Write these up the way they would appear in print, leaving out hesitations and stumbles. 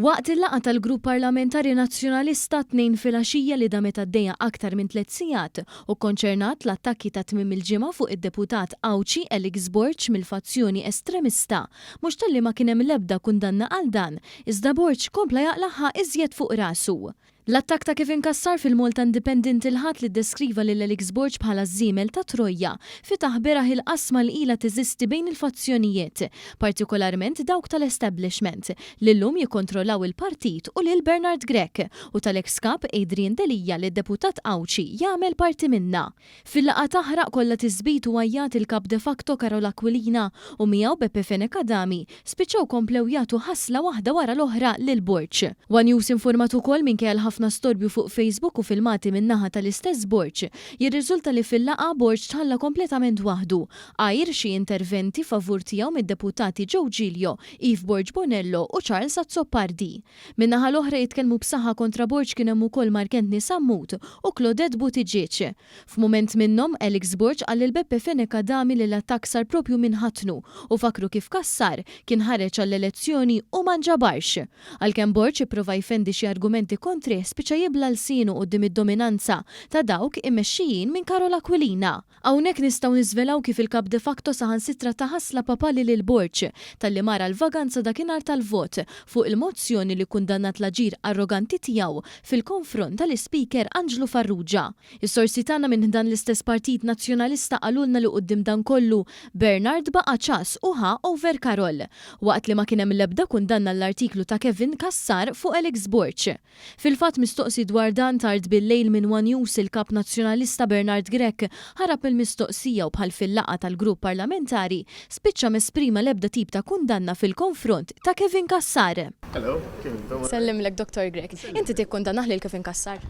Waqt il-laqgħa tal-Grupp Parlamentari Nazzjonalista t-Tnejn filgħaxija li damet għaddejja aktar minn tlett sigħat u kkonċernat l-attakki ta' tmiem il-ġimgħa fuq id-Deputat Għawdxi Alex Borg mill-fazzjoni estremista, mhux talli ma kien hemm l-ebda kundanna għal dan, iżda Borg kompla jaqlagħha iżjed fuq rasu. L-attakk ta' Kevin Cassar fil-Malta Independent il-Ħadd li ddeskriva lil Alex Borg bħala ż-żiemel ta' Trojja, fetaħ beraħ il-qasma li ilha teżisti bejn il-fazzjonijiet, partikolarment dawk tal-establishment, li llum jikkontrollaw il-partit u lil Bernard Grech, u tal-eks Kap Adrian Delia li d-deputat Għawdxi jagħmel parti minnha. Fil-laqgħa taħraq kollha tisbit u għajjat il-Kap de facto Karol Aquilina u miegħu Beppe Fenech Adami spiċċaw komplew jagħtu ħasla waħda wara l-oħra lil Borg. One News informat ukoll minkejja l-ħafna storbju fuq Facebook u filmati min-naħa tal-istess Borg, jirriżulta li fil-laqgħa Borg tħalla kompletament waħdu, għajr xi interventi favur tiegħu mid-Deputati Joe Giglio, Eve Borg Bonello u Charles Azzopardi. Min-naħa l-oħra jitkellmu b'saħħa kontra Borg kien hemm ukoll Mark Anthony Sammut u Claudette Buttigieg. F'mument minnhom, Alex Borg qal lil Beppe Fenech Adami li l-attakk sar propju minn ħatnu u fakkru kif Cassar kien ħareġ għall-elezzjoni u ma nġabarx. Għalkemm Borg ipprova jfendi xi argumenti kontrih spiċċa jibla' lsienu quddiem id-dominanza ta' dawk immexxijin minn Karol Aquilina. Hawnhekk nistgħu niżvelaw kif il-Kap de facto saħansitra ta ħasla papali lil Borg talli mar għall-vaganza dakinhar tal-vot fuq il-mozzjoni li kkundannat l-aġir arroganti tiegħu fil-konfront tal-Ispeaker Anġlu Farrugia. Is-sorsi tagħna minn ħdan l-istess Partit Nazzjonalista qalulna li quddiem dan kollu Bernard baqa' ċass u ħa over Karol. Waqt li ma kien hemm l-ebda kundanna għall-artiklu ta' Kevin Cassar fuq Alex Borg. Fil-fatt mistoqsi dwar dan tard bil-lejl minn one News il-Kap Nazzjonalista Bernard Grech ħarab mill-mistoqsija u bħal fil-laqgħa tal-grupp parlamentari spiċċa m'esprima l-ebda tip ta' kundanna fil-konfront ta' Kevin Cassar. Nsellimlek Dottor Grech. Inti tikkundannah lil Kevin Cassar?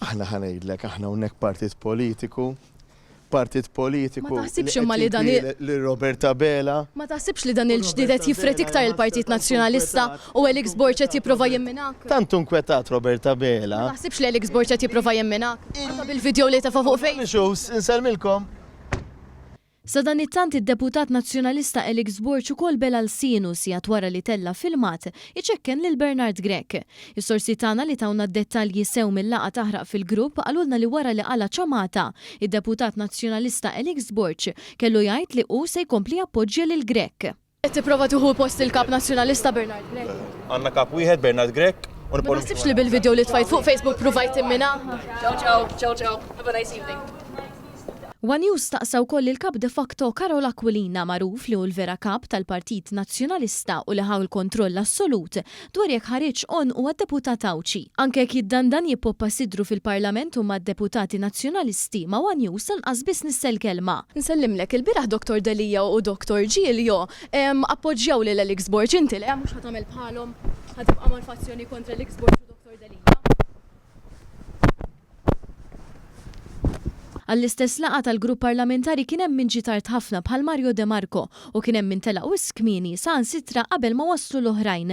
Aħna ħa ngħidlek, aħna hawnhekk partit politiku partit politiku. Ma taħsibx imma li dan il. Lil Robert Abela. Ma taħsibx li dan il-ġdid qed jifred iktar il-Partit Nazzjonalista u Alex Borg qed jipprova jimminak? Tant hu nkwetat Robert Abela. Ma taħsibx li Alex Borg qed jipprova jimminak? Anke bil-video li tefa' fuq Facebook. Insellmilkom. Sadanittant id-deputat Nazzjonalista Alex Borg ukoll bela' lsienu sigħat wara li tella' filmat iċekken lil Bernard Grech. Is-sorsi tagħna li tawna d-dettalji sew mil-laqgħa taħraq fil-grupp qalulna li wara li qala' ċamata, id-deputat Nazzjonalista Alex Borg kellu jgħid li hu se jkompli jappoġġja lil Grech. Qed tipprova tieħu post il-Kap Nazzjonalista Bernard Grech? Għandna Kap wieħed, Bernard Grech, u nibqgħu. Ma taħsibx li bil-video li tfajt fuq Facebook pruvajt timminah? Ciao ciao, ciao ciao, have a nice evening. One News staqsa wkoll lill-Kap de facto Karol Aquilina, magħruf li hu l-vera Kap tal-Partit Nazzjonalista u li ħa l-kontroll assolut, dwar jekk ħariġx għonqu għad-deputat Għawdxi. Anke jekk jiddandan jippoppa sidru fil-Parlament u mad-deputati Nazzjonalisti, ma' one News lanqas biss nissel kelma. Nsellimlek, ilbieraħ Dottor Delia u Dottor Giglio appoġġjaw lil Alex Borg, inti le? Mhux ħa tagħmel bħalhom? Ħa tibqa' mal-fazzjoni kontra Alex Borg u Dottor Delia? Għall-istess laqgħa tal-grupp parlamentari kien hemm min ġie tard ħafna bħal Mario De Marco u kien hemm min telaq wisq kmieni, saħansitra qabel ma waslu l-oħrajn.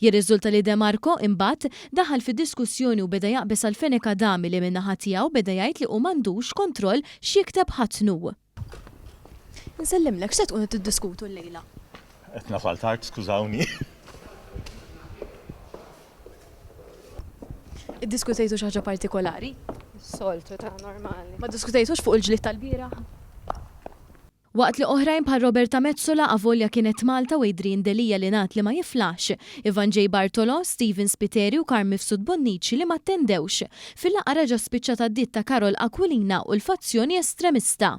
Jirriżulta li De Marco, imbagħad, daħal fid-diskussjoni u beda jaqbeż għal Fenech Adami li min-naħa tiegħu beda jgħid li hu m'għandux kontroll x'jikteb ħatnu. Insellimlek, x'se tkunu tiddiskutu llejla? Qed nasal tard, skużawni. Iddiskutejtu xi ħaġa partikolari? Is-soltu ta' normali. Ma ddiskutejtux fuq il-ġlied tal-bieraħ? Waqt li oħrajn bħal Roberta Metsola avolja kienet Malta u Adrian Delia li ngħad li ma jiflaħx, Ivan J. Bartolo, Stephen Spiteri u Carm Mifsud Bonnici li ma attendewx, fil-laqgħa reġa' spiċċat għaddiet ta' Karol Aquilina u l-fazzjoni estremista.